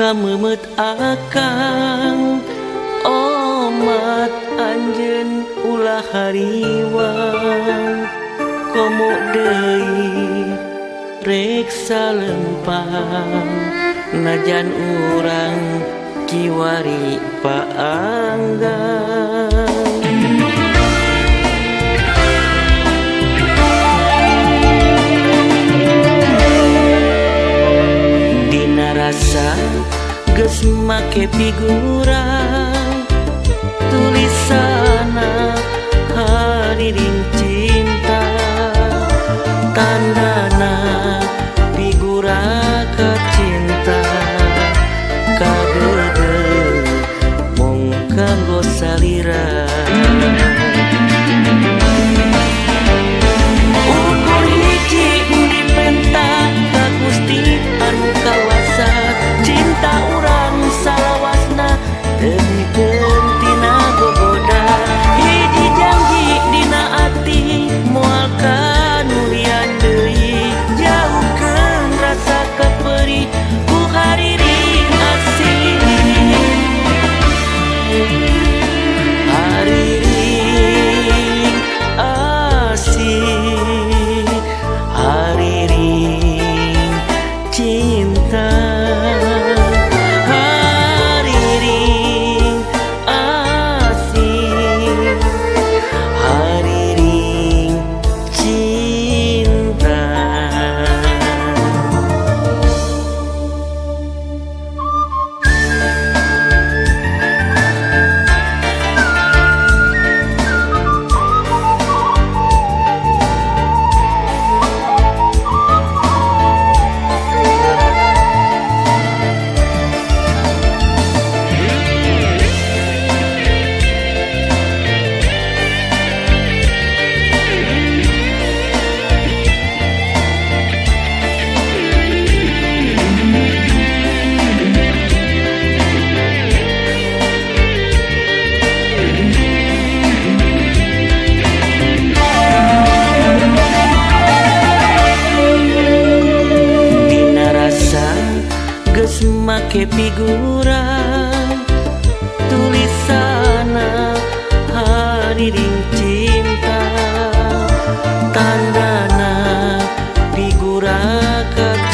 Kamemet akang omat anjeun ulah hariwang komo deui rek salempang najan urang kiwari paanggang. Dina rasa geus make figura tulisana hariring cinta tandana figura kacinta kadeudeung mung kanggo salira. Ukur hiji dipenta ka Gusti anu kawasa cinta urang salawasna teu mikeun tina gogoda hiji janji dina ati moal kanulian deui jauhkeun rasa kaperih ku hariring asih hariring asih hariring cinta hariring asih hariring cinta. Dina rasa geus make figura tulisana hariring cinta tandana figura kacinta.